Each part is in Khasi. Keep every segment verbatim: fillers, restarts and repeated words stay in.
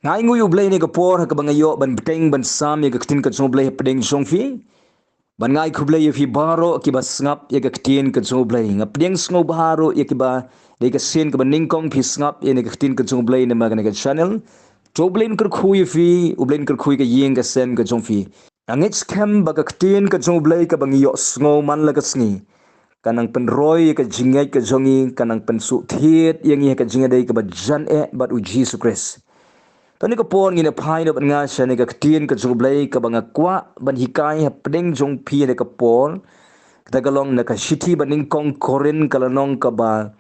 Nga ainguh ïa U Blei ha kane ka por ha kaba nga ïoh ban bteng ban sam ïa ka ktien ka jong U Blei hapdeng jong phi. Ban nga ai khublei ïa phi baroh kiba sngap ïa ka ktien ka jong U Blei. Nga pdiang sngewbha ruh ïa kiba dei ka sien kaba nyngkong phi sngap ïa kane ka ktien ka jong U Blei namar kane ka channel. To U Blei un kyrkhu ïa phi, U Blei un kyrkhu ïa ka ïing ka sem ka jong phi. Nga ngeit skhem ba ka ktien ka jong U Blei kaba ngi ïohsngew man la ka sngi ka nang pynroi ïa ka jingngeit ka jong ngi, ka nang pynsuhthied ïa ngi ha ka jingïadei kaba jan eh bad U Jisu Khrist. To ha kane ka por ngin ïa phai noh bad nga sha kane ka ktien ka jong U Blei kaba nga kwah ban hikai hapdeng jong phi ha kane ka por. Kata ka long na ka shithi ba nyngkong Korinth ka lynnong kaba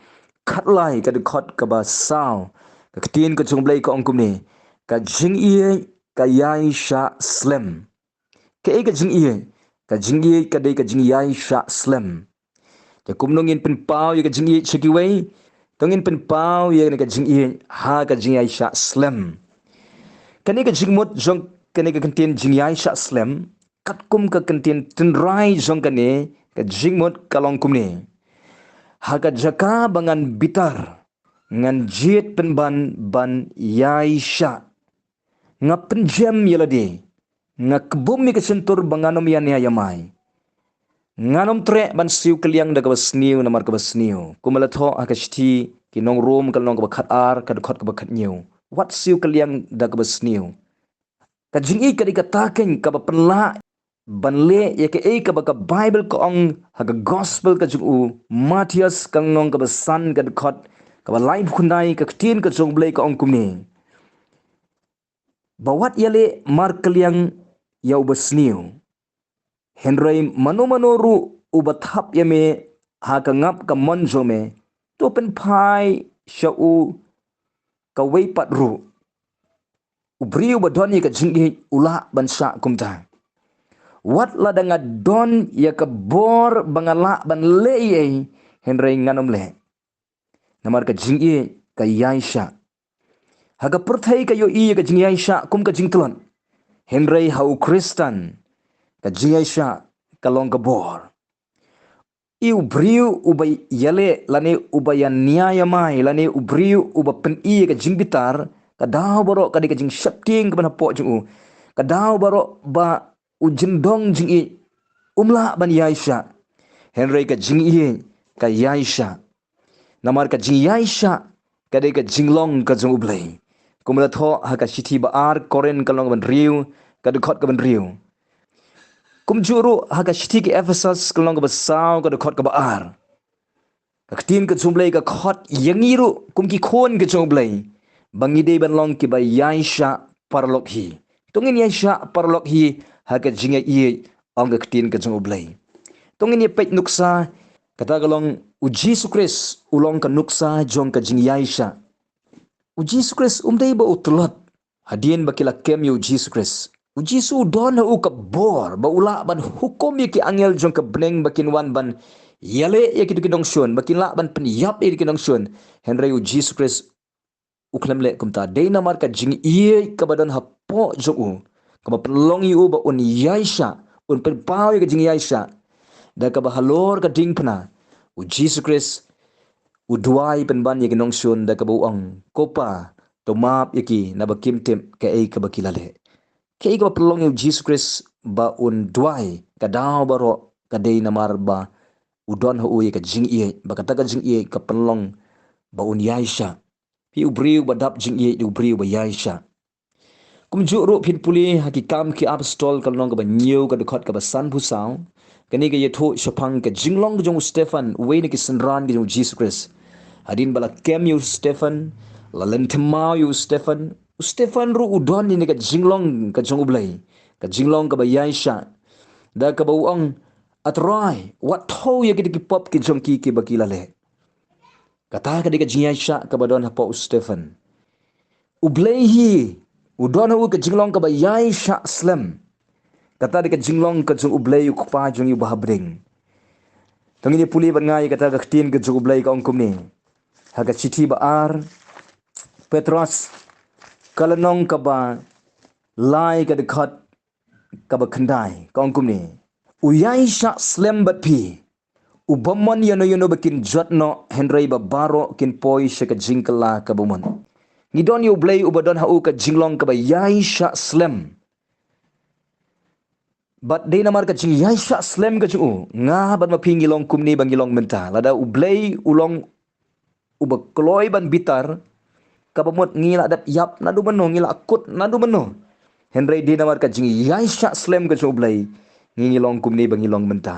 khatlai ka dkhot kaba saw. Ka ktien ka jong U Blei ka ong kumne: Ka jingïeit ka ïaishah slem. Kaei ka jingïeit? Ka jingïeit ka dei ka jingïaishah slem. Te kumno ngin pynpaw ïa ka jingïeit sha kiwei? To ngin pynpaw ïa kane ka jingïeit ha ka jingïaishah slem. Kane ka jingmut jong kane ka kyntien jingïaishah slem, katkum ka kyntien tynrai jong kane ka jingmut ka long kumne: Ha ka jaka ba ngan bitar, ngan jied pynban ban ïaishah. Nga pynjem ïa lade, nga kbum ïa ka shyntur ba ngan ym ïania ïa mai. Ngan ym treh ban siew kylliang da kaba sniew namar kaba sniew. Kumba la thoh ha ka shithi ki nong Rom ka lynnong kaba khatar ka dkhot kaba khathynñiew: Wat siew kylliang da kaba sniew. Ka jingïeit ka dei kata keiñ kaba pynlah ban leh ïa kaei kaba ka Baibl ka ong ha ka gospel ka jong u Mathaios ka lynnong kaba san ka dkhot kaba laiphew khyndai. Ka ktien ka jong U Blei ka ong kumne: Ba wat ïaleh markylliang ïa uba sniew. Hynrei mano mano ruh uba thap ïa me ha ka ngap ka mon jong me, to pynphai sha u kawei pat ruh. U briew uba don ïa ka jingïeit u lah ban shah kumta. Wat lada nga don ïa ka bor ba nga lah ban leh ei ei, hynrei ngan ym leh. Namar ka jingïeit ka ïaishah. Ha ka pyrthei ka ïohi ïa ka jingïaishah kum ka jingtlot, hynrei ha u Khristan ka jingïaishah ka long ka bor. Ïa u briew uba ïaleh lane uba ïania ïa mai lane u briew uba pyni ïa ka jingbitar, ka daw baroh ka dei ka jingsheptieng kaban hapoh jong u. Ka daw baroh ba u jyndong jingïeit um lah ban ïaishah. Hynrei ka jingïeit ka ïaishah. Namar ka jingïaishah ka dei ka jinglong ka jong U Blei. Kumba la thoh ha ka shithi ba ar Korinth ka lynnong kaba hynriew ka dkhot kaba hynriew. Kumjuh ruh ha ka shithi ki Ephesos ka lynnong kaba saw ka dkhot kaba ar. Ka ktien ka jong U Blei ka khot ïa ngi ruh kum ki khun ka jong U Blei ba ngi dei ban long kiba ïaishah paralok hi. To ngin ïaishah paralok hi ha ka jingïaieit, ong ka ktien ka jong U Blei. To ngin ïa peit nuksa, kata ka long U Jisu Khrist u long ka nuksa jong ka jingïaishah. U Jisu Khrist um dei ba u tlot hadien ba ki la kem ïa U Jisu Khrist. U Jisu u don ha u ka bor ba u lah ban hukum ïa ki angel jong ka bneng ba kin wan ban ïaleh ïa kito ki nongshun, ba kin lah ban pynïap ïa kito ki nongshun. Hynrei U Jisu Khrist u khlem leh kumta. Dei namar ka jingïeit kaba don hapoh jong u kaba pynlong ïa u ba un ïaishah, un pynpaw ïa ka jingïaishah. Da kaba halor ka diengphna U Jisu Khrist u duwai pynban ïa ki nongshun da kaba u ong, Ko Pa, to map ïa ki naba kim tip kaei kaba ki la leh. Kaei kaba pynlong ïa U Jisu Khrist ba un duwai, ka daw baroh ka dei namar ba u don ha u ïa ka jingïeit, ba kata ka jingïeit ka pynlong ba un ïaishah. Phi u briew ba dap jingïeit, u briew ba ïaishah. Kumjuh ruh phin pule ha Ki Kam ki Apostol ka lynnong kaba hynñiew ka dkhot kaba sanphew saw. Kane ka ïathuh shaphang ka jinglong ka jong u Stephan, uwei na ki synran ka jong U Jisu Khrist. Hadien ba la kem ïa u Stephan, la lynthem maw ïa u Stephan, u Stephan ruh u don ïa ka jinglong ka jong U Blei, ka jinglong kaba ïaishah. Da kaba u ong, A Trai, wat thew ïa kita ki pop ki jong ki kiba ki la leh. Kata ka dei ka jingïaishah kaba don hapoh u Stephan. U Blei hi u don ha u ka jinglong kaba ïaishah slem. Kata dei ka jinglong ka jong U Blei U Kpa jong ngi uba ha bneng. To ngin ïa pule bad nga ïa kata ka ktien ka jong U Blei ka ong kumne. Ha ka shithi ba ar Petros ka lynnong kaba lai ka dkhot kaba khyndai ka ong kumne: U ïaishah slem bad phi, u bym mon ïano ïano ba kin jot noh, hynrei ba baroh kin poi sha ka jingkylla ka bymut. Ngi don ïa U Blei uba don ha u ka jinglong kaba ïaishah slem. Bad dei namar ka jingïaishah slem ka jong u, nga bad ma phi ngi long kumne ba ngi long mynta. Lada U Blei u long uba kloi ban bitar, kaba mut ngi la dep ïap naduh mynno, ngi la kut naduh mynno. Hynrei dei namar ka jingïaishah slem ka jong U Blei, ngi ngi long kumne ba ngi long mynta.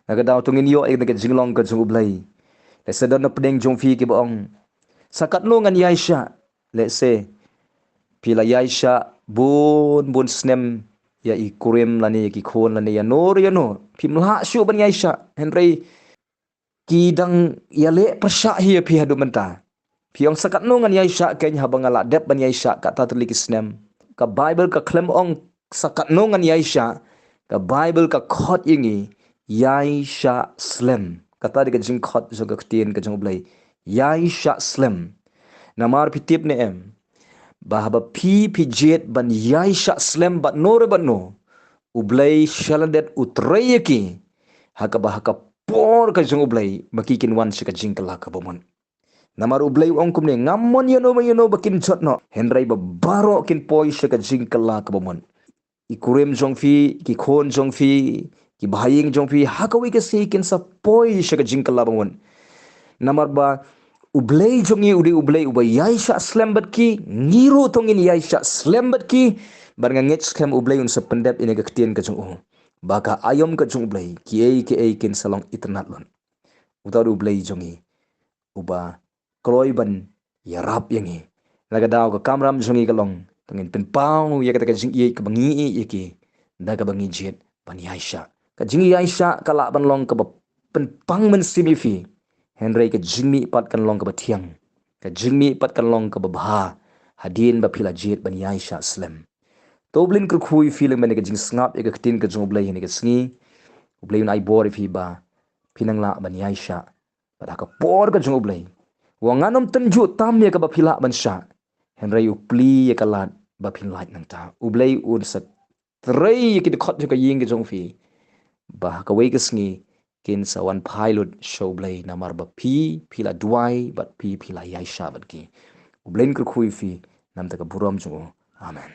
Na ka daw to ngin ïoh ïa ka jinglong ka jong U Blei. Lehse don na pdeng jong phi kiba ong, sa katno ngan ïaishah. Lehse phi la ïaishah bun bun snem ïa i kurim lane ïa ki khun lane ïa no re ïa no. Phim lah shuh ban ïaishah. Hynrei ki dang ïaleh pyrshah hi ïa phi haduh mynta. Phi ong sa katno ngan ïaishah, kein haba nga la dep ban ïaishah kata tylli ki snem. Ka Baibl ka khlem ong sa katno ngan ïaishah. Ka Baibl ka khot ïa ngi ïaishah slem. Kata dei ka jingkhot jong ka ktien ka jong U Blei, ïaishah slem. Namar phi tip ne em ba haba phi phi jied ban ïaishah slem bad no re bad no, U Blei sha lyndet u trei ïa ki. Ha kaba ha ka por ka jong U Blei ma ki kin wan sha ka jingkylla kaba mut. Namar U Blei u ong kumne, ngam mon ïa no ba ïa no ba kin jot noh, hynrei ba baroh kin poi sha ka jingkylla kaba mut. I kurim jong phi, ki khun jong phi, ki bahaïing jong phi, ha kawei ka sngi kin sa poi sha ka jingkylla ba mut. Namar ba U Blei jong ngi u dei U Blei uba ïaishah slem bad ki, ngi ruh to ngin ïaishah slem bad ki. Bad nga ngeit skhem U Blei un sa pyndep ïa ka ktien ka jong u, ba ka aïom ka jong U Blei kiei kiei kin sa long itynnad lut. Uta u dei U Blei jong ngi uba kloi ban ïarap ïa ngi. Na ka daw ka kamram jong ngi ka long, to ngin pynpaw ïa kata ka jingïeit kaba ngi ïeit ïa ki da kaba ngi jied ban ïaishah. Ka jingïaishah ka lah ban long kaba pynpang mynsiem ïa phi, hynrei ka jingmihpat kan long kaba thiang. Ka jingmihpat kan long kaba bha hadien ba phi la jied ban ïaishah slem. To U Blei un kyrkhu ïa phi lem bad ka jingsngap ïa ka ktien ka jong U Blei ha kane ka sngi. U Blei un ai bor ïa phi ba phin nang lah ban ïaishah bad ha ka por ka jong U Blei. Wa ngan ym tynjuh tam ïa kaba phi lah ban shah, hynrei u plie ïa ka lad ba phin lait nangta. U Blei un sa trei ïa ki dkhot jong ka ïing ka jong phi, ba ha kawei ka sngi kin sa wan phai lut sha U Blei namar ba phi phi la duwai bad phi phi la ïaishah bad ki. U Blei un kyrkhu ïa phi namar ka burom jong u. Amen.